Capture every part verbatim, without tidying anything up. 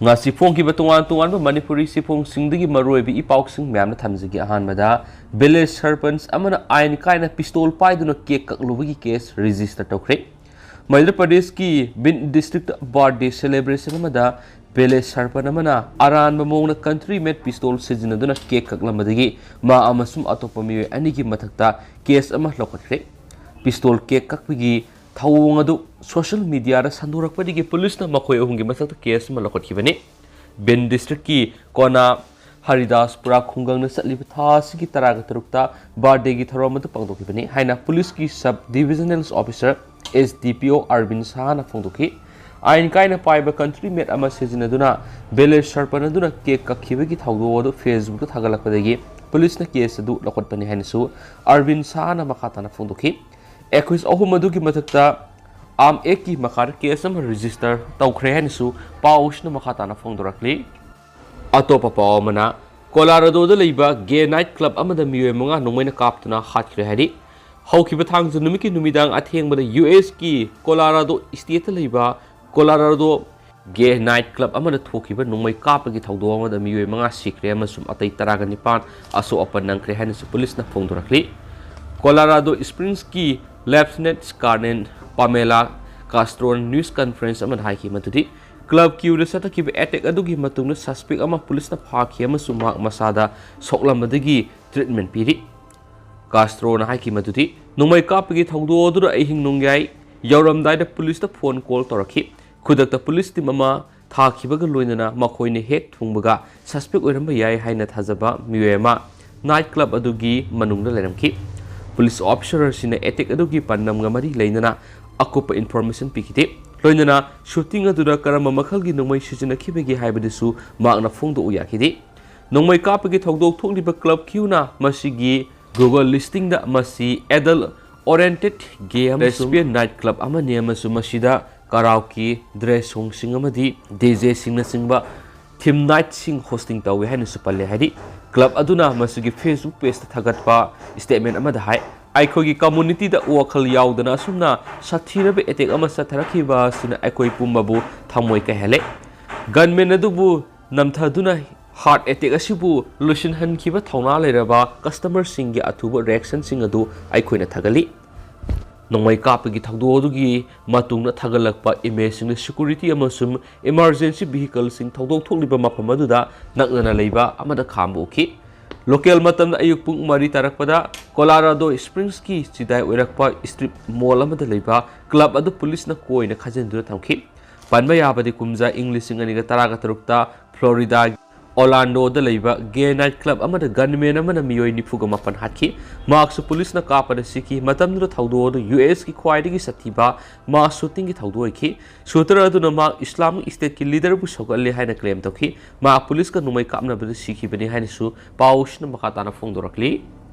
ꯉꯁꯤ ꯐꯣꯡꯈꯤꯕ ꯇꯣꯉꯥꯟ ꯇꯣꯉꯥꯟꯕ ꯃꯅꯤꯄꯨꯔꯤ ꯆꯦꯐꯣꯡꯁꯤꯡꯗꯒꯤ ꯃꯔꯨꯑꯣꯏꯕ ꯏ ꯄꯥꯎꯁꯤꯡ ꯃꯌꯥꯝꯅ ꯊꯝꯖꯒꯦ꯫ ꯑꯍꯥꯟꯕꯗ, ꯚꯤꯂꯦꯖ ꯁꯔꯄꯟꯆ ꯑꯃꯅ ꯑꯥꯏꯟ ꯀꯥꯏꯅ ꯄꯤꯁꯇꯣꯜ ꯄꯥꯏꯗꯨꯅ ꯀꯦꯛ ꯀꯛꯂꯨꯕꯒꯤ ꯀꯦꯁ ꯔꯦꯖꯤꯁꯇꯔ ꯇꯧꯈ꯭ꯔꯦ꯫ ꯃꯙ꯭ꯌ ꯄ꯭ꯔꯗꯦꯁꯀꯤ ꯕꯤꯟꯗ ꯗꯤꯁꯇ꯭ꯔꯤꯛꯇ ꯕꯥꯔꯊꯗꯦ ꯁꯦꯂꯦꯕ꯭ꯔꯦꯁꯟ ꯑꯃꯗ ꯚꯤꯂꯦꯖ ꯁꯔꯄꯟꯆ ꯑꯃꯅ ꯑꯔꯥꯟꯕ ꯃꯑꯣꯡꯗ ꯀꯟꯇ꯭ꯔꯤ ꯃꯦꯗ ꯄꯤꯁꯇꯣꯜ ꯁꯤꯖꯤꯟꯅꯗꯨꯅ ꯀꯦꯛ ꯀꯛꯂꯝꯕꯗꯒꯤ ꯃꯥ ꯑꯃꯁꯨꯡ ꯑꯇꯣꯞꯄ ꯃꯤꯑꯣꯏ ꯑꯅꯤꯒꯤ ꯃꯊꯛꯇ ꯀꯦꯁ ꯑꯃ ꯂꯧꯈꯠꯈ꯭ꯔꯦ꯫ ꯄꯤꯁꯇꯣꯜ ꯀꯦꯛ ꯀꯛꯄꯒꯤ ꯊꯧꯑꯣꯡ ꯑꯗꯨ ꯁꯣꯁꯤꯌꯦꯜ ꯃꯤꯗꯤꯌꯥꯗ ꯁꯟꯗꯣꯔꯛꯄꯗꯒꯤ ꯄꯨꯂꯤꯁꯅ ꯃꯈꯣꯏ ꯑꯍꯨꯝꯒꯤ ꯃꯊꯛꯇ ꯀꯦꯁ ꯑꯃ ꯂꯧꯈꯠꯈꯤꯕꯅꯤ꯫ ꯕꯤꯟꯗ ꯗꯤꯁꯇ꯭ꯔꯤꯛꯀꯤ ꯀꯣꯅꯥ ꯍꯔꯤꯗꯥꯁꯄꯨꯔꯥ ꯈꯨꯡꯒꯪꯗ ꯆꯠꯂꯤꯕ ꯊꯥ ꯑꯁꯤꯒꯤ ꯇꯔꯥꯒ ꯇꯔꯨꯛꯇ ꯕꯥꯔꯊꯗꯦꯒꯤ ꯊꯧꯔꯝ ꯑꯗꯨ ꯄꯥꯡꯊꯣꯛꯈꯤꯕꯅꯤ ꯍꯥꯏꯅ ꯄꯨꯂꯤꯁꯀꯤ sub divisional officer, S D ꯄꯤ ꯑꯣ, ꯑꯔꯕꯤꯟ ꯁꯍꯥꯅ ꯐꯣꯡꯗꯣꯛꯈꯤ꯫ ꯑꯥꯏꯟ ꯀꯥꯏꯅ ꯄꯥꯏꯕ ꯀꯟꯇ꯭ꯔꯤ ꯃꯦꯗ ꯑꯃ ꯁꯤꯖꯤꯟꯅꯗꯨꯅ ꯚꯤꯂꯦꯖ ꯁꯔꯄꯟꯆ ꯑꯗꯨꯅ ꯀꯦꯛ ꯀꯛꯈꯤꯕꯒꯤ ꯊꯧꯗꯣꯛ ꯑꯗꯨ ꯐꯦꯁꯕꯨꯛꯇ ꯊꯥꯒꯠꯂꯛꯄꯗꯒꯤ ꯄꯨꯂꯤꯁꯅ ꯀꯦꯁ ꯑꯗꯨ ꯂꯧꯈꯠꯄꯅꯤ ꯍꯥꯏꯅꯁꯨ ꯑꯔꯕꯤꯟ ꯁꯍꯥꯅ ꯃꯈꯥ ꯇꯥꯅ ꯐꯣꯡꯗꯣꯛꯈꯤ꯫ ꯑꯦꯀ꯭ꯌꯨꯖ ꯑꯍꯨꯝ ꯑꯗꯨꯒꯤ ꯃꯊꯛꯇ ꯑꯥꯔꯝ ꯑꯦꯛꯀꯤ ꯃꯈꯥꯗ ꯀꯦꯁ ꯑꯃ ꯔꯦꯖꯤꯁꯇꯔ ꯇꯧꯈ꯭ꯔꯦ ꯍꯥꯏꯅꯁꯨ ꯄꯥꯎ ꯑꯁꯤꯅ ꯃꯈꯥ ꯇꯥꯅ ꯐꯣꯡꯗꯣꯔꯛꯂꯤ꯫ ꯑꯇꯣꯞꯄ ꯄꯥꯎ ꯑꯃꯅ, ꯀꯣꯂꯣꯔꯥꯗꯣꯗ ꯂꯩꯕ ꯒꯦ ꯅꯥꯏꯠ ꯀ꯭ꯂꯕ ꯑꯃꯗ ꯃꯤꯑꯣꯏ ꯃꯉꯥ ꯅꯣꯡꯃꯩꯅ ꯀꯥꯞꯇꯨꯅ ꯍꯥꯠꯈ꯭ꯔꯦ ꯍꯥꯏꯔꯤ꯫ ꯍꯧꯈꯤꯕ ꯊꯥꯡꯖ ꯅꯨꯃꯤꯠꯀꯤ ꯅꯨꯃꯤꯗꯥꯡ ꯑꯊꯦꯡꯕꯗ ꯌꯨ ꯑꯦꯁꯀꯤ ꯀꯣꯂꯣꯔꯥꯗꯣ ꯁ꯭ꯇꯦꯠꯇ ꯂꯩꯕ ꯀꯣꯂꯣꯔꯥꯗꯣ ꯒꯦ ꯅꯥꯏꯠ ꯀ꯭ꯂꯕ ꯑꯃꯗ ꯊꯣꯛꯈꯤꯕ ꯅꯣꯡꯃꯩ ꯀꯥꯞꯄꯒꯤ ꯊꯧꯗꯣꯛ ꯑꯃꯗ ꯃꯤꯑꯣꯏ ꯃꯉꯥ ꯁꯤꯈ꯭ꯔꯦ ꯑꯃꯁꯨꯡ ꯑꯇꯩ ꯇꯔꯥꯒ ꯅꯤꯄꯥꯟ ꯑꯁꯣꯛ ꯑꯄꯟ ꯅꯪꯈ꯭ꯔꯦ ꯍꯥꯏꯅꯁꯨ ꯄꯨꯂꯤꯁꯅ ꯐꯣꯡꯗꯣꯔꯛꯂꯤ꯫ ꯀꯣꯂꯣꯔꯥꯗꯣ ꯁ꯭ꯄ꯭ꯔꯤꯡꯁꯀꯤ ꯂꯦꯐꯇꯤꯅꯦꯟꯠ ꯀꯔꯅꯦꯜ ꯄꯥꯃꯦꯂꯥ ꯀꯥꯁꯇ꯭ꯔꯣꯅ ꯅ꯭ꯌꯨꯁ ꯀꯟꯐꯔꯦꯟꯁ ꯑꯃꯗ ꯍꯥꯏꯈꯤ ꯃꯗꯨꯗꯤ ꯀ꯭ꯂꯕ ꯀ꯭ꯌꯨꯗ ꯆꯠꯊꯈꯤꯕ ꯑꯦꯇꯦꯛ ꯑꯗꯨꯒꯤ ꯃꯇꯨꯡꯗ ꯁꯁꯄꯦꯛ ꯑꯃ ꯄꯨꯂꯤꯁꯅ ꯐꯥꯈꯤ ꯑꯃꯁꯨꯡ ꯃꯍꯥꯛ ꯃꯁꯥꯗ ꯁꯣꯛꯂꯝꯕꯗꯒꯤ ꯇ꯭ꯔꯤꯠꯃꯦꯟꯠ ꯄꯤꯔꯤ꯫ ꯀꯥꯁꯇ꯭ꯔꯣꯅ ꯍꯥꯏꯈꯤ ꯃꯗꯨꯗꯤ ꯅꯣꯡꯃꯩ ꯀꯥꯞꯄꯒꯤ ꯊꯧꯗꯣꯛ ꯑꯗꯨꯗ ꯑꯍꯤꯡ ꯅꯣꯡꯌꯥꯏ ꯌꯧꯔꯝꯗꯥꯏꯗ ꯄꯨꯂꯤꯁꯇ ꯐꯣꯟ ꯀꯣꯜ ꯇꯧꯔꯛꯈꯤ꯫ ꯈꯨꯗꯛꯇ ꯄꯨꯂꯤꯁ ꯇꯤꯝ ꯑꯃ ꯊꯥꯈꯤꯕꯒ ꯂꯣꯏꯅꯅ ꯃꯈꯣꯏꯅ ꯍꯦꯛ ꯊꯨꯡꯕꯒ ꯁꯁꯄꯦꯛ ꯑꯣꯏꯔꯝꯕ ꯌꯥꯏ ꯍꯥꯏꯅ ꯊꯥꯖꯕ ꯃꯤꯑꯣꯏ ꯑꯃ ꯅꯥꯏꯠ ꯀ꯭ꯂꯕ ꯑꯗꯨꯒꯤ ꯃꯅꯨꯡꯗ ꯂꯩꯔꯝꯈꯤ꯫ ꯄꯨꯂꯤꯁ ꯑꯣꯐꯤꯁꯔꯁꯤꯡꯅ ꯑꯦꯇꯦꯛ ꯑꯗꯨꯒꯤ ꯄꯥꯟꯗꯝꯒ ꯃꯔꯤ ꯂꯩꯅꯅ ꯑꯀꯨꯞꯄ ꯏꯟꯐꯣꯔꯃꯦꯁꯟ ꯄꯤꯈꯤꯗꯦ꯫ ꯂꯣꯏꯅꯅ ꯁꯨꯇꯤꯡ ꯑꯗꯨꯗ ꯀꯔꯝꯕ ꯃꯈꯜꯒꯤ ꯅꯣꯡꯃꯩ ꯁꯤꯖꯤꯟꯅꯈꯤꯕꯒꯦ ꯍꯥꯏꯕꯗꯨꯁꯨ ꯃꯍꯥꯛꯅ ꯐꯣꯡꯗꯣꯛꯎ ꯌꯥꯈꯤꯗꯦ꯫ ꯅꯣꯡꯃꯩ ꯀꯥꯞꯄꯒꯤ ꯊꯧꯗꯣꯛ ꯊꯣꯛꯂꯤꯕ ꯀ꯭ꯂꯕ ꯀ꯭ꯌꯨꯅ ꯃꯁꯤꯒꯤ ꯒꯨꯒꯜ ꯂꯤꯁꯇꯤꯡꯗ ꯃꯁꯤ ꯑꯦꯗꯜ ꯑꯣꯔꯤꯌꯦꯟꯇꯦꯗ ꯒꯦ ꯑꯃꯁꯨꯡ ꯂꯦꯁꯕꯤꯌꯟ ꯅꯥꯏꯠ ꯀ꯭ꯂꯕ ꯑꯃꯅꯤ ꯑꯃꯁꯨꯡ ꯃꯁꯤꯗ ꯀꯔꯥꯎꯀꯤ, ꯗ꯭ꯔꯦꯁ ꯁꯣꯡꯁꯤꯡ ꯑꯃꯗꯤ ꯗꯤ ꯖꯦꯁꯤꯡꯅꯆꯤꯡꯕ ꯊꯤꯝ ꯅꯥꯏꯠꯁꯤꯡ ꯍꯣꯁꯇꯤꯡ ꯇꯧꯏ ꯍꯥꯏꯅꯁꯨ ꯄꯜꯂꯦ ꯍꯥꯏꯔꯤ꯫ ꯀ꯭ꯂꯕ ꯑꯗꯨꯅ ꯃꯁꯤꯒꯤ ꯐꯦꯁꯕꯨꯛ ꯄꯦꯖꯇ ꯊꯥꯒꯠꯄ ꯁ꯭ꯇꯦꯠꯃꯦꯟ ꯑꯃꯗ ꯍꯥꯏ, "ꯑꯩꯈꯣꯏꯒꯤ ꯀꯝꯃ꯭ꯌꯨꯅꯤꯇꯤꯗ ꯋꯥꯈꯜ ꯌꯥꯎꯗꯅ ꯑꯁꯨꯝꯅ ꯁꯥꯊꯤꯔꯕ ꯑꯦꯇꯦꯛ ꯑꯃ ꯆꯠꯊꯔꯛꯈꯤꯕ ꯑꯁꯤꯅ ꯑꯩꯈꯣꯏ ꯄꯨꯝꯕꯕꯨ ꯊꯃꯣꯏ ꯀꯥꯏꯍꯜꯂꯦ꯫ Gunman ꯑꯗꯨꯕꯨ ꯅꯝꯊꯗꯨꯅ heart attack ꯑꯁꯤꯕꯨ ꯂꯣꯏꯁꯤꯟꯍꯟꯈꯤꯕ ꯊꯧꯅꯥ ꯂꯩꯔꯕ customerꯁꯤꯡꯒꯤ ꯑꯊꯨꯕ reactionꯁꯤꯡ ꯑꯗꯨ ꯑꯩꯈꯣꯏꯅ ꯊꯥꯒꯠꯂꯤ꯫ ꯅꯣꯡꯃꯩ ꯀꯥꯞꯄꯒꯤ ꯊꯧꯗꯣꯛ ꯑꯗꯨꯒꯤ ꯃꯇꯨꯡꯗ ꯊꯥꯒꯠꯂꯛꯄ imageꯁꯤꯡꯅ security ꯑꯃꯁꯨꯡ emergency vehicleꯁꯤꯡ ꯊꯧꯗꯣꯛ ꯊꯣꯛꯂꯤꯕ ꯃꯐꯝ ꯑꯗꯨꯗ ꯅꯛꯅꯅ ꯂꯩꯕ ꯑꯃꯗ ꯈꯥꯝꯕ ꯎꯈꯤ꯫ Local ꯃꯇꯝꯗ ꯑꯌꯨꯛ ꯄꯨꯡ ꯃꯔꯤ ꯇꯥꯔꯛꯄꯗ Colorado Springsꯀꯤ ꯆꯤꯗꯥꯏ ꯑꯣꯏꯔꯛꯄ strip mall ꯑꯃꯗ ꯂꯩꯕ club ꯑꯗꯨ ꯄꯨꯂꯤꯁꯅ ꯀꯣꯏꯅ ꯈꯥꯖꯤꯟꯗꯨꯅ ꯊꯝꯈꯤ꯫ ꯄꯟꯕ ꯌꯥꯕꯗꯤ ꯀꯨꯝꯖꯥ ꯏꯪ ꯂꯤꯁꯤꯡ ꯑꯅꯤꯒ ꯇꯔꯥꯒ ꯇꯔꯨꯛꯇ Floridaꯒꯤ Orlandoꯗ ꯂꯩꯕ gay night club ꯑꯃꯗ gunman ꯑꯃꯅ ꯃꯤꯑꯣꯏ ꯅꯤꯐꯨꯒ ꯃꯥꯄꯟ ꯍꯥꯠꯈꯤ꯫ ꯃꯍꯥꯛꯁꯨ ꯄꯨꯂꯤꯁꯅ ꯀꯥꯞꯄꯗ ꯁꯤꯈꯤ꯫ ꯃꯇꯝꯗꯨꯗ ꯊꯧꯗꯣꯛ ꯑꯗꯨ USꯀꯤ ꯈ꯭ꯋꯥꯏꯗꯒꯤ ꯁꯥꯊꯤꯕ mass shootingꯒꯤ ꯊꯧꯗꯣꯛ ꯑꯣꯏꯈꯤ꯫ Shooter ꯑꯗꯨꯅ ꯃꯍꯥꯛ Islamic Stateꯀꯤ leaderꯕꯨ ꯁꯧꯒꯠꯂꯦ ꯍꯥꯏꯅ claim ꯇꯧꯈꯤ꯫ ꯃꯍꯥꯛ ꯄꯨꯂꯤꯁꯀ ꯅꯣꯡꯃꯩ ꯀꯥꯞꯅꯕꯗ ꯁꯤꯈꯤꯕꯅꯤ ꯍꯥꯏꯅꯁꯨ ꯄꯥꯎꯁꯤꯅ ꯃꯈꯥ ꯇꯥꯅ ꯐꯣꯡꯗꯣꯔꯛꯂꯤ꯫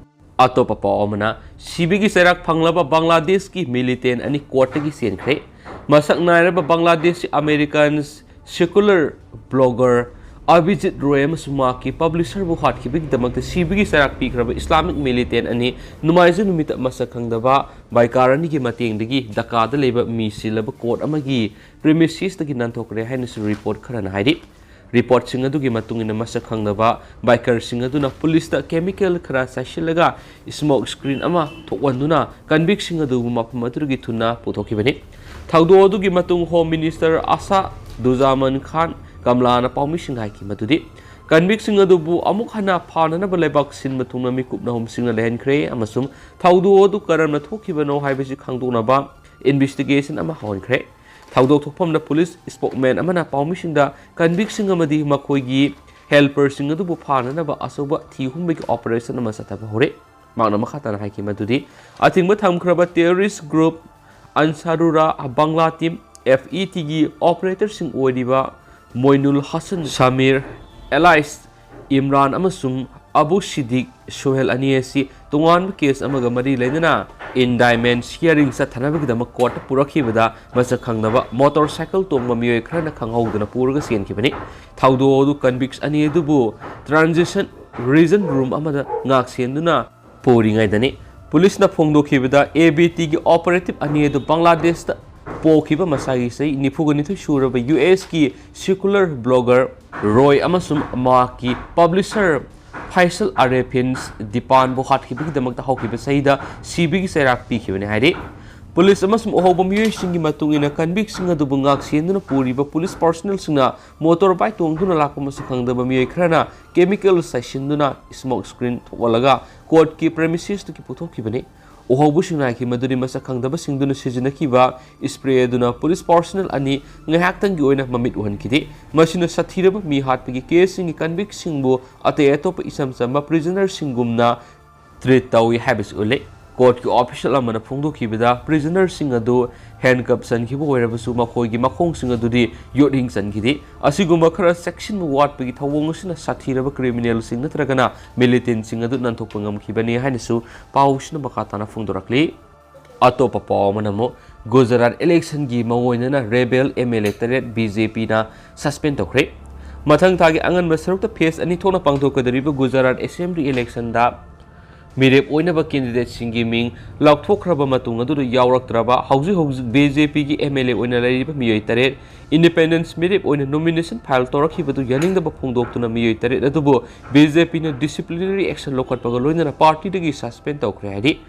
ꯑꯇꯣꯞꯄ ꯄꯥꯎ ꯑꯃꯅ, ꯁꯤꯕꯒꯤ ꯆꯩꯔꯥꯛ ꯐꯪꯂꯕ ꯕꯪꯒ꯭ꯂꯥꯗꯦꯁꯀꯤ militant ꯑꯅꯤ courtꯇꯒꯤ ꯆꯦꯟꯈ꯭ꯔꯦ꯫ ꯃꯁꯛ ꯅꯥꯏꯔꯕ ꯕꯪꯒ꯭ꯂꯥꯗꯦꯁꯀꯤ American secular blogger ꯑꯚꯤꯖꯤꯠ ꯔꯣꯏ ꯑꯃꯁꯨꯡ ꯃꯍꯥꯛꯀꯤ publisherꯕꯨ ꯍꯥꯠꯈꯤꯕꯒꯤꯗꯃꯛꯇ ꯁꯤꯕꯒꯤ ꯆꯩꯔꯥꯛ ꯄꯤꯈ꯭ꯔꯕ Islamic militant ꯑꯅꯤ ꯅꯣꯡꯃꯥꯏꯖꯤꯡ ꯅꯨꯃꯤꯠꯇ ꯃꯁꯛ ꯈꯪꯗꯕ biker ꯑꯅꯤꯒꯤ ꯃꯇꯦꯡꯗꯒꯤ ꯙꯥꯀꯥꯗ ꯂꯩꯕ ꯃꯤ ꯁꯤꯜꯂꯕ court ꯑꯃꯒꯤ premisesꯇꯒꯤ ꯅꯥꯟꯊꯣꯛꯈ꯭ꯔꯦ ꯍꯥꯏꯅꯁꯨ report ꯈꯔꯅ ꯍꯥꯏꯔꯤ꯫ Reportꯁꯤꯡ ꯑꯗꯨꯒꯤ ꯃꯇꯨꯡ ꯏꯟꯅ, ꯃꯁꯛ ꯈꯪꯗꯕ bikerꯁꯤꯡ ꯑꯗꯨꯅ ꯄꯨꯂꯤꯁꯇ chemical ꯈꯔ ꯆꯥꯏꯁꯤꯜꯂꯒ smoke screen ꯑꯃ ꯊꯣꯛꯍꯟꯗꯨꯅ convictꯁꯤꯡ ꯑꯗꯨꯕꯨ ꯃꯐꯝ ꯑꯗꯨꯗꯒꯤ ꯊꯨꯅ ꯄꯨꯊꯣꯛꯈꯤꯕꯅꯤ꯫ ꯊꯧꯗꯣꯛ ꯑꯗꯨꯒꯤ ꯃꯇꯨꯡ Home Minister ꯑꯁꯥꯗꯨꯖꯥꯃꯥꯟ ꯈꯥꯟ ꯀꯝꯂꯥꯅ ꯄꯥꯎꯃꯤꯁꯤꯡꯗ ꯍꯥꯏꯈꯤ ꯃꯗꯨꯗꯤ convictꯁꯤꯡ ꯑꯗꯨꯕꯨ ꯑꯃꯨꯛ ꯍꯟꯅ ꯐꯥꯅꯅꯕ ꯂꯩꯕꯥꯛ ꯁꯤꯟꯕ ꯊꯨꯡꯅ ꯃꯤꯀꯨꯞꯅ ꯍꯨꯝꯁꯤꯡꯅ ꯂꯩꯍꯟꯈ꯭ꯔꯦ ꯑꯃꯁꯨꯡ ꯊꯧꯗꯣꯛ ꯑꯗꯨ ꯀꯔꯝꯅ ꯊꯣꯛꯈꯤꯕꯅꯣ ꯍꯥꯏꯕꯁꯤ ꯈꯪꯗꯣꯛꯅꯕ investigation ꯑꯃ ꯍꯧꯍꯟꯈ꯭ꯔꯦ꯫ ꯊꯧꯗꯣꯛ ꯊꯣꯛꯐꯝꯗ ꯄꯨꯂꯤꯁ spokesman ꯑꯃꯅ ꯄꯥꯎꯃꯤꯁꯤꯡꯗ convictꯁꯤꯡ ꯑꯃꯗꯤ ꯃꯈꯣꯏꯒꯤ helperꯁꯤꯡ ꯑꯗꯨꯕꯨ ꯐꯥꯅꯅꯕ ꯑꯆꯧꯕ ꯊꯤꯍꯨꯝꯕꯒꯤ operation ꯑꯃ ꯆꯠꯊꯕ ꯍꯧꯔꯦ꯫ ꯃꯍꯥꯛꯅ ꯃꯈꯥ ꯇꯥꯅ ꯍꯥꯏꯈꯤ ꯃꯗꯨꯗꯤ, ꯑꯊꯤꯡꯕ ꯊꯝꯈ꯭ꯔꯕ terrorist group Ansarullah Bangla Team, FETꯒꯤ operatorꯁꯤꯡ ꯑꯣꯏꯔꯤꯕ ꯃꯣꯏꯅꯨꯜ ꯍꯁꯟ ꯁꯃꯤꯔ, alias ꯏꯝꯔꯥꯟ ꯑꯃꯁꯨꯡ ꯑꯕꯨ ꯁꯤꯗꯤꯛ ꯁꯣꯍꯦꯜ ꯑꯅꯤ ꯑꯁꯤ ꯇꯣꯉꯥꯟꯕ case ꯑꯃꯒ ꯃꯔꯤ ꯂꯩꯅꯅ indictment hearing ꯆꯠꯊꯅꯕꯒꯤꯗꯃꯛ courtꯇ ꯄꯨꯔꯛꯈꯤꯕꯗ, ꯃꯁꯛ ꯈꯪꯗꯕ motorcycle ꯇꯣꯡꯕ ꯃꯤꯑꯣꯏ ꯈꯔꯅ ꯈꯪꯍꯧꯗꯅ ꯄꯨꯔꯒ ꯆꯦꯟꯈꯤꯕꯅꯤ꯫ ꯊꯧꯗꯣꯛ ꯑꯗꯨ convicts ꯑꯅꯤ ꯑꯗꯨꯕꯨ transition reason room ꯑꯃꯗ ꯉꯥꯛꯁꯦꯟꯗꯨꯅ ꯄꯨꯔꯤꯉꯩꯗꯅꯤ꯫ ꯄꯨꯂꯤꯁꯅ ꯐꯣꯡꯗꯣꯛꯈꯤꯕꯗ, ABTꯒꯤ operative ꯑꯅꯤ ꯑꯗꯨ ꯕꯪꯒ꯭ꯂꯥꯗꯦꯁꯇ ꯄꯣꯛꯈꯤꯕ ꯃꯁꯥꯒꯤ ꯆꯍꯤ ꯅꯤꯐꯨꯒ ꯅꯤꯊꯣꯏ ꯁꯨꯔꯕ ꯌꯨ ꯑꯦꯁꯀꯤ ꯁꯤꯀꯨꯂꯔ ꯕ꯭ꯂꯣꯒꯔ ꯔꯣꯏ ꯑꯃꯁꯨꯡ ꯃꯍꯥꯛꯀꯤ ꯄꯕ꯭ꯂꯤꯁꯔ ꯐꯥꯏꯁꯜ ꯑꯔꯦꯐꯤꯟꯁ ꯗꯤꯄꯥꯟꯕꯨ ꯍꯥꯠꯈꯤꯕꯒꯤꯗꯃꯛꯇ ꯍꯧꯈꯤꯕ ꯆꯍꯤꯗ ꯁꯤꯕꯒꯤ ꯆꯩꯔꯥꯛ ꯄꯤꯈꯤꯕꯅꯤ ꯍꯥꯏꯔꯤ꯫ ꯄꯨꯂꯤꯁ ꯑꯃꯁꯨꯡ ꯑꯍꯧꯕ ꯃꯤꯑꯣꯏꯁꯤꯡꯒꯤ ꯃꯇꯨꯡ ꯏꯟꯅ, ꯀꯟꯚꯤꯛꯁꯤꯡ ꯑꯗꯨꯕꯨ ꯉꯥꯛꯁꯦꯟꯗꯨꯅ ꯄꯨꯔꯤꯕ ꯄꯨꯂꯤꯁ ꯄꯥꯔꯁꯣꯅꯦꯜꯁꯤꯡꯅ ꯃꯣꯇꯣꯔ ꯕꯥꯏꯛ ꯇꯣꯡꯗꯨꯅ ꯂꯥꯛꯄ ꯃꯁꯛ ꯈꯪꯗꯕ ꯃꯤꯑꯣꯏ ꯈꯔꯅ ꯀꯦꯃꯤꯀꯦꯜ ꯆꯥꯏꯁꯤꯟꯗꯨꯅ ꯁ꯭ꯃꯣꯛ ꯁ꯭ꯀ꯭ꯔꯤꯟ ꯊꯣꯛꯍꯜꯂꯒ ꯀꯣꯔꯠꯀꯤ ꯄ꯭ꯔꯦꯃꯤꯁꯤꯁꯇꯒꯤ ꯄꯨꯊꯣꯛꯈꯤꯕꯅꯤ꯫ ꯎꯍꯧꯕꯁꯤꯡꯅ ꯍꯥꯏꯈꯤ ꯃꯗꯨꯗꯤ ꯃꯁꯛ ꯈꯪꯗꯕꯁꯤꯡꯗꯨꯅ ꯁꯤꯖꯤꯟꯅꯈꯤꯕ ꯏꯁꯄ꯭ꯔꯦ ꯑꯗꯨꯅ ꯄꯨꯂꯤꯁ ꯄꯥꯔꯁꯣꯅꯦꯜ ꯑꯅꯤ ꯉꯥꯏꯍꯥꯛꯇꯪꯒꯤ ꯑꯣꯏꯅ ꯃꯃꯤꯠ ꯎꯍꯟꯈꯤꯗꯦ꯫ ꯃꯁꯤꯅ ꯁꯥꯊꯤꯔꯕ ꯃꯤ ꯍꯥꯠꯄꯒꯤ ꯀꯦꯁꯁꯤꯡꯒꯤ ꯀꯟꯚꯤꯛꯁꯤꯡꯕꯨ ꯑꯇꯩ ꯑꯇꯣꯞꯄ ꯏꯆꯝ ꯆꯝꯕ ꯄ꯭ꯔꯤꯖꯅꯔꯁꯤꯡꯒꯨꯝꯅ ꯇ꯭ꯔꯤꯠ ꯇꯧꯏ ꯍꯥꯏꯕꯁꯤ ꯎꯠꯂꯤ꯫ ꯀꯣꯔꯠꯀꯤ ꯑꯣꯐꯤꯁꯤꯌꯦꯜ ꯑꯃꯅ ꯐꯣꯡꯗꯣꯛꯈꯤꯕꯗ, ꯄ꯭ꯔꯤꯖꯅꯔꯁꯤꯡ ꯑꯗꯨ ꯍꯦꯟꯀꯞ ꯆꯟꯈꯤꯕ ꯑꯣꯏꯔꯕꯁꯨ ꯃꯈꯣꯏꯒꯤ ꯃꯈꯣꯡꯁꯤꯡ ꯑꯗꯨꯗꯤ ꯌꯣꯠꯍꯤꯡ ꯆꯟꯈꯤꯗꯦ꯫ ꯑꯁꯤꯒꯨꯝꯕ ꯈꯔ ꯆꯦꯛꯁꯤꯟꯕ ꯋꯥꯠꯄꯒꯤ ꯊꯧꯑꯣꯡ ꯑꯁꯤꯅ ꯁꯥꯊꯤꯔꯕ ꯀ꯭ꯔꯤꯃꯤꯅꯦꯜꯁꯤꯡ ꯅꯠꯇ꯭ꯔꯒꯅ ꯃꯤꯂꯤꯇꯦꯟꯁꯤꯡ ꯑꯗꯨ ꯅꯥꯟꯊꯣꯛꯄ ꯉꯝꯈꯤꯕꯅꯤ ꯍꯥꯏꯅꯁꯨ ꯄꯥꯎꯁꯤꯅ ꯃꯈꯥ ꯇꯥꯅ ꯐꯣꯡꯗꯣꯔꯛꯂꯤ꯫ ꯑꯇꯣꯞꯄ ꯄꯥꯎ ꯑꯃꯅ ꯑꯃꯨꯛ ꯒꯨꯖꯔꯥꯠ ꯏꯂꯦꯛꯁꯟꯒꯤ ꯃꯑꯣꯡ ꯑꯣꯏꯅꯅ ꯔꯦꯕꯦꯜ ꯑꯦꯝ ꯑꯦꯜ ꯑꯦ ꯇꯔꯦꯠ ꯕꯤ ꯖꯦ ꯄꯤꯅ ꯁꯁꯄꯦꯟ ꯇꯧꯈ꯭ꯔꯦ꯫ ꯃꯊꯪ ꯊꯥꯒꯤ ꯑꯉꯟꯕ ꯁꯔꯨꯛꯇ ꯐꯦꯁ ꯑꯅꯤ ꯊꯣꯛꯅ ꯄꯥꯡꯊꯣꯛꯀꯗꯧꯔꯤꯕ ꯒꯨꯖꯔꯥꯠ ꯑꯦꯁꯦꯝꯕ꯭ꯂꯤ ꯏꯂꯦꯛꯁꯟꯗ ꯃꯤꯔꯦꯞ ꯑꯣꯏꯅꯕ ꯀꯦꯟꯗꯤꯗꯦꯠꯁꯤꯡꯒꯤ ꯃꯤꯡ ꯂꯥꯎꯊꯣꯛꯈ꯭ꯔꯕ ꯃꯇꯨꯡ ꯑꯗꯨꯗ ꯌꯥꯎꯔꯛꯇ꯭ꯔꯕ ꯍꯧꯖꯤꯛ ꯍꯧꯖꯤꯛ ꯕꯤ ꯖꯦ ꯄꯤꯒꯤ ꯑꯦꯝ ꯑꯦꯜ ꯑꯦ ꯑꯣꯏꯅ ꯂꯩꯔꯤꯕ ꯃꯤꯑꯣꯏ ꯇꯔꯦꯠ ꯏꯟꯗꯤꯄꯦꯟꯗꯦꯟꯁ ꯃꯤꯔꯦꯞ ꯑꯣꯏꯅ ꯅꯣꯃꯤꯅꯦꯁꯟ ꯐꯥꯏꯜ ꯇꯧꯔꯛꯈꯤꯕꯗꯨ ꯌꯥꯅꯤꯡꯗꯕ ꯐꯣꯡꯗꯣꯛꯇꯨꯅ ꯃꯤꯑꯣꯏ ꯇꯔꯦꯠ ꯑꯗꯨꯕꯨ ꯕꯤ ꯖꯦ ꯄꯤꯅ ꯗꯤꯁꯤꯄ꯭ꯂꯤꯅꯔꯤ ꯑꯦꯛꯁꯟ ꯂꯧꯈꯠꯄꯒ ꯂꯣꯏꯅꯅ ꯄꯥꯔꯇꯤꯗꯒꯤ ꯁꯁꯄꯦꯟ ꯇꯧꯈ꯭ꯔꯦ ꯍꯥꯏꯔꯤ꯫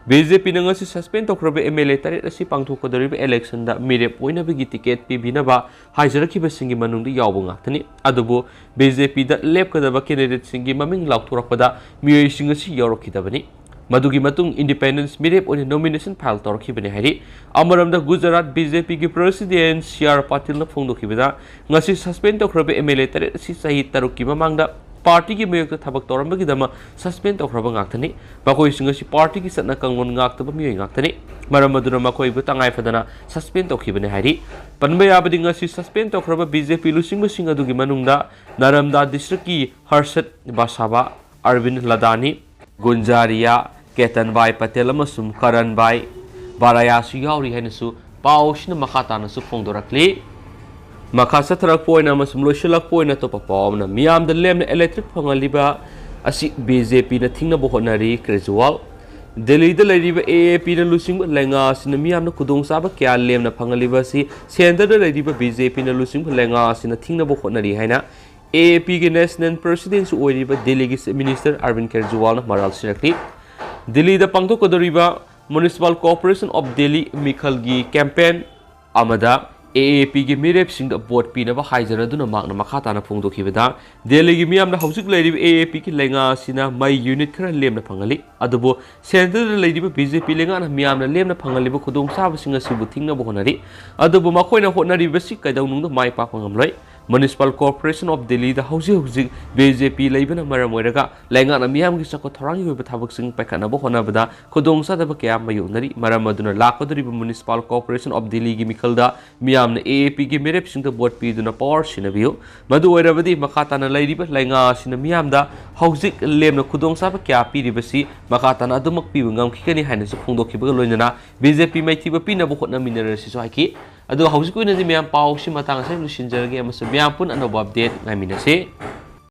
ꯕꯤ ꯖꯦ ꯄꯤꯅ ꯉꯁꯤ ꯁꯁꯄꯦꯟ ꯇꯧꯈ꯭ꯔꯕ ꯑꯦꯝ ꯑꯦꯜ ꯑꯦ ꯇꯔꯦꯠ ꯑꯁꯤ ꯄꯥꯡꯊꯣꯛꯀꯗꯧꯔꯤꯕ ꯏꯂꯦꯛꯁꯟꯗ ꯃꯤꯔꯦꯞ ꯑꯣꯏꯅꯕꯒꯤ ꯇꯤꯀꯦꯠ ꯄꯤꯕꯤꯅꯕ ꯍꯥꯏꯖꯔꯛꯈꯤꯕꯁꯤꯡꯒꯤ ꯃꯅꯨꯡꯗ ꯌꯥꯎꯕ ꯉꯥꯛꯇꯅꯤ꯫ ꯑꯗꯨꯕꯨ ꯕꯤ ꯖꯦ ꯄꯤꯗ ꯂꯦꯞꯀꯗꯕ ꯀꯦꯟꯗꯤꯗꯦꯠꯁꯤꯡꯒꯤ ꯃꯃꯤꯡ ꯂꯥꯎꯊꯣꯔꯛꯄꯗ ꯃꯤꯑꯣꯏꯁꯤꯡ ꯑꯁꯤ ꯌꯥꯎꯔꯛꯈꯤꯗꯕꯅꯤ꯫ ꯃꯗꯨꯒꯤ ꯃꯇꯨꯡ ꯏꯟꯗꯤꯄꯦꯟꯗꯦꯟꯁ ꯃꯤꯔꯦꯞ ꯑꯣꯏꯅ ꯅꯣꯃꯤꯅꯦꯁꯟ ꯐꯥꯏꯜ ꯇꯧꯔꯛꯈꯤꯕꯅꯤ ꯍꯥꯏꯔꯤ꯫ ꯑꯃꯔꯣꯝꯗ ꯒꯨꯖꯔꯥꯠ ꯕꯤ ꯖꯦ ꯄꯤꯒꯤ ꯄ꯭ꯔꯦꯁꯤꯗꯦꯟꯠ ꯁꯤ ꯑꯥꯔ ꯄꯥꯇꯤꯜꯅ ꯐꯣꯡꯗꯣꯛꯈꯤꯕꯗ, ꯉꯁꯤ ꯁꯁꯄꯦꯟ ꯇꯧꯈ꯭ꯔꯕ ꯑꯦꯝ ꯑꯦꯜ ꯑꯦ ꯇꯔꯦꯠ ꯑꯁꯤ ꯆꯍꯤ ꯇꯔꯨꯛꯀꯤ ꯃꯃꯥꯡꯗ ꯄꯥꯔꯇꯤꯒꯤ ꯃꯥꯌꯣꯛꯇ ꯊꯕꯛ ꯇꯧꯔꯝꯕꯒꯤꯗꯃꯛ ꯁꯁꯄꯦꯟ ꯇꯧꯈ꯭ꯔꯕ ꯉꯥꯛꯇꯅꯤ꯫ ꯃꯈꯣꯏꯁꯤꯡ ꯑꯁꯤ ꯄꯥꯔꯇꯤꯒꯤ ꯆꯠꯅ ꯀꯥꯡꯂꯣꯟ ꯉꯥꯛꯇꯕ ꯃꯤꯑꯣꯏ ꯉꯥꯛꯇꯅꯤ꯫ ꯃꯔꯝ ꯑꯗꯨꯅ ꯃꯈꯣꯏꯕꯨ ꯇꯉꯥꯏ ꯐꯗꯅ ꯁꯁꯄꯦꯟ ꯇꯧꯈꯤꯕꯅꯤ ꯍꯥꯏꯔꯤ꯫ ꯄꯟꯕ ꯌꯥꯕꯗꯤ, ꯉꯁꯤ ꯁꯁꯄꯦꯟ ꯇꯧꯈ꯭ꯔꯕ ꯕꯤ ꯖꯦ ꯄꯤ ꯂꯨꯆꯤꯡꯕꯁꯤꯡ ꯑꯗꯨꯒꯤ ꯃꯅꯨꯡꯗ ꯅꯥꯔꯝꯗꯥ ꯗꯤꯁꯇ꯭ꯔꯤꯛꯀꯤ ꯍꯔꯁꯠ ꯕꯥꯁꯥꯕꯥ, ꯑꯔꯕꯤꯟ ꯂꯗꯥꯅꯤ, ꯒꯨꯟꯖꯥꯔꯤꯌꯥ, ꯀꯦꯇꯟꯕꯥꯏ ꯄꯇꯦꯜ ꯑꯃꯁꯨꯡ ꯀꯔꯟꯕꯥꯏ ꯕꯥꯔꯥꯌꯥꯁꯨ ꯌꯥꯎꯔꯤ ꯍꯥꯏꯅꯁꯨ ꯄꯥꯎꯁꯤꯅ ꯃꯈꯥ ꯇꯥꯅꯁꯨ ꯐꯣꯡꯗꯣꯔꯛꯂꯤ꯫ ꯃꯈꯥ ꯆꯠꯊꯔꯛꯄ ꯑꯣꯏꯅ ꯑꯃꯁꯨꯡ ꯂꯣꯏꯁꯤꯜꯂꯛꯄ ꯑꯣꯏꯅ ꯑꯇꯣꯞꯄ ꯄꯥꯎ ꯑꯃꯅ, ꯃꯤꯌꯥꯝꯗ ꯂꯦꯝꯅ ꯏꯂꯦꯛꯇ꯭ꯔꯤꯛ ꯐꯪꯍꯜꯂꯤꯕ ꯑꯁꯤ ꯕꯤ ꯖꯦ ꯄꯤꯅ ꯊꯤꯡꯅꯕ ꯍꯣꯠꯅꯔꯤ꯫ ꯀꯦꯖ꯭ꯔꯤꯋꯥꯜ꯫ ꯗꯦꯜꯂꯤꯗ ꯂꯩꯔꯤꯕ ꯑꯦ ꯑꯦ ꯄꯤꯅ ꯂꯨꯆꯤꯡꯕ ꯂꯩꯉꯥꯛ ꯑꯁꯤꯅ ꯃꯤꯌꯥꯝꯅ ꯈꯨꯗꯣꯡꯆꯥꯕ ꯀꯌꯥ ꯂꯦꯝꯅ ꯐꯪꯍꯜꯂꯤꯕ ꯑꯁꯤ ꯁꯦꯟꯇꯔꯗ ꯂꯩꯔꯤꯕ ꯕꯤ ꯖꯦ ꯄꯤꯅ ꯂꯨꯆꯤꯡꯕ ꯂꯩꯉꯥꯛ ꯑꯁꯤꯅ ꯊꯤꯡꯅꯕ ꯍꯣꯠꯅꯔꯤ ꯍꯥꯏꯅ ꯑꯦ ꯑꯦ ꯄꯤꯒꯤ ꯅꯦꯁꯅꯦꯜ ꯄ꯭ꯔꯁꯤꯗꯦꯟꯁꯨ ꯑꯣꯏꯔꯤꯕ ꯗꯦꯜꯂꯤꯒꯤ ꯆꯤꯐ ꯃꯤꯅꯤꯁꯇꯔ ꯑꯔꯕꯤꯟ ꯀꯦꯖꯔꯤꯋꯥꯜꯅ ꯃꯔꯥꯜ ꯁꯤꯔꯛꯂꯤ꯫ ꯗꯦꯜꯂꯤꯗ ꯄꯥꯡꯊꯣꯛꯀꯗꯧꯔꯤꯕ ꯃ꯭ꯌꯨꯅꯤꯁꯤꯄꯥꯜ ꯀꯣꯔꯄꯣꯔꯦꯁꯟ ꯑꯣꯐ ꯗꯦꯜꯂꯤ ꯃꯤꯈꯜꯒꯤ ꯀꯦꯝꯄꯦꯟ ꯑꯃꯗ ꯑꯦ ꯑꯦ ꯄꯤꯒꯤ ꯃꯤꯔꯦꯞꯁꯤꯡꯗ ꯚꯣꯠ ꯄꯤꯅꯕ ꯍꯥꯏꯖꯔꯗꯨꯅ ꯃꯍꯥꯛꯅ ꯃꯈꯥ ꯇꯥꯅ ꯐꯣꯡꯗꯣꯛꯈꯤꯕꯗ, ꯗꯦꯜꯂꯤꯒꯤ ꯃꯤꯌꯥꯝꯅ ꯍꯧꯖꯤꯛ ꯂꯩꯔꯤꯕ ꯑꯦ ꯑꯦ ꯄꯤꯒꯤ ꯂꯩꯉꯥꯛ ꯑꯁꯤꯅ ꯃꯩ ꯌꯨꯅꯤꯠ ꯈꯔ ꯂꯦꯝꯅ ꯐꯪꯍꯜꯂꯤ, ꯑꯗꯨꯕꯨ ꯁꯦꯟꯇꯔꯗ ꯂꯩꯔꯤꯕ ꯕꯤ ꯖꯦ ꯄꯤ ꯂꯩꯉꯥꯛꯅ ꯃꯤꯌꯥꯝꯅ ꯂꯦꯝꯅ ꯐꯪꯍꯜꯂꯤꯕ ꯈꯨꯗꯣꯡꯆꯥꯕꯁꯤꯡ ꯑꯁꯤꯕꯨ ꯊꯤꯡꯅꯕ ꯍꯣꯠꯅꯔꯤ꯫ ꯑꯗꯨꯕꯨ ꯃꯈꯣꯏꯅ ꯍꯣꯠꯅꯔꯤꯕꯁꯤ ꯀꯩꯗꯧꯅꯨꯡꯗ ꯃꯥꯏ ꯄꯥꯛꯄ ꯉꯝꯂꯣꯏ꯫ ꯃ꯭ꯌꯨꯅꯤꯁꯤꯄꯥꯜ ꯀꯣꯔꯄꯣꯔꯦꯁꯟ ꯑꯣꯐ ꯗꯦꯜꯂꯤꯗ ꯍꯧꯖꯤꯛ ꯍꯧꯖꯤꯛ ꯕꯤ ꯖꯦ ꯄꯤ ꯂꯩꯕꯅ ꯃꯔꯝ ꯑꯣꯏꯔꯒ ꯂꯩꯉꯥꯛꯅ ꯃꯤꯌꯥꯝꯒꯤ ꯆꯥꯎꯈꯠ ꯊꯧꯔꯥꯡꯒꯤ ꯑꯣꯏꯕ ꯊꯕꯛꯁꯤꯡ ꯄꯥꯏꯈꯠꯅꯕ ꯍꯣꯠꯅꯕꯗ ꯈꯨꯗꯣꯡꯆꯥꯗꯕ ꯀꯌꯥ ꯃꯥꯌꯣꯛꯅꯔꯤ꯫ ꯃꯔꯝ ꯑꯗꯨꯅ ꯂꯥꯛꯀꯗꯧꯔꯤꯕ ꯃ꯭ꯌꯨꯅꯤꯁꯤꯄꯥꯜ ꯀꯣꯔꯄꯣꯔꯦꯁꯟ ꯑꯣꯐ ꯗꯦꯜꯂꯤꯒꯤ ꯃꯤꯈꯜꯗ ꯃꯤꯌꯥꯝꯅ ꯑꯦ ꯑꯦ ꯄꯤꯒꯤ ꯃꯤꯔꯦꯞꯁꯤꯡꯗ ꯚꯣꯠ ꯄꯤꯗꯨꯅ ꯄꯥꯋꯔ ꯁꯤꯟꯅꯕꯤꯌꯨ꯫ ꯃꯗꯨ ꯑꯣꯏꯔꯕꯗꯤ ꯃꯈꯥ ꯇꯥꯅ ꯂꯩꯔꯤꯕ ꯂꯩꯉꯥꯛ ꯑꯁꯤꯅ ꯃꯤꯌꯥꯝꯗ ꯍꯧꯖꯤꯛ ꯂꯦꯝꯅ ꯈꯨꯗꯣꯡꯆꯥꯕ ꯀꯌꯥ ꯄꯤꯔꯤꯕꯁꯤ ꯃꯈꯥ ꯇꯥꯅ ꯑꯗꯨꯃꯛ ꯄꯤꯕ ꯉꯝꯈꯤꯒꯅꯤ ꯍꯥꯏꯅꯁꯨ ꯐꯣꯡꯗꯣꯛꯈꯤꯕꯒ ꯂꯣꯏꯅꯅ ꯕꯤ ꯖꯦ ꯄꯤ ꯃꯥꯏꯊꯤꯕ ꯄꯤꯅꯕ ꯍꯣꯠꯅꯃꯤꯟꯅꯔꯁꯤꯁꯨ ꯍꯥꯏꯈꯤ꯫ ꯑꯗꯨꯒ ꯍꯧꯖꯤꯛꯀꯤ ꯑꯣꯏꯅꯗꯤ ꯃꯌꯥꯝ ꯄꯥꯎꯁꯤ ꯃꯇꯥꯡ ꯑꯁꯤꯗ ꯂꯣꯏꯁꯤꯟꯖꯔꯒꯦ ꯑꯃꯁꯨꯡ ꯃꯌꯥꯝ ꯄꯨꯟꯅ ꯑꯅꯧꯕ ꯑꯞꯗꯦꯠ ꯉꯥꯏꯃꯤꯟꯅꯁꯤ꯫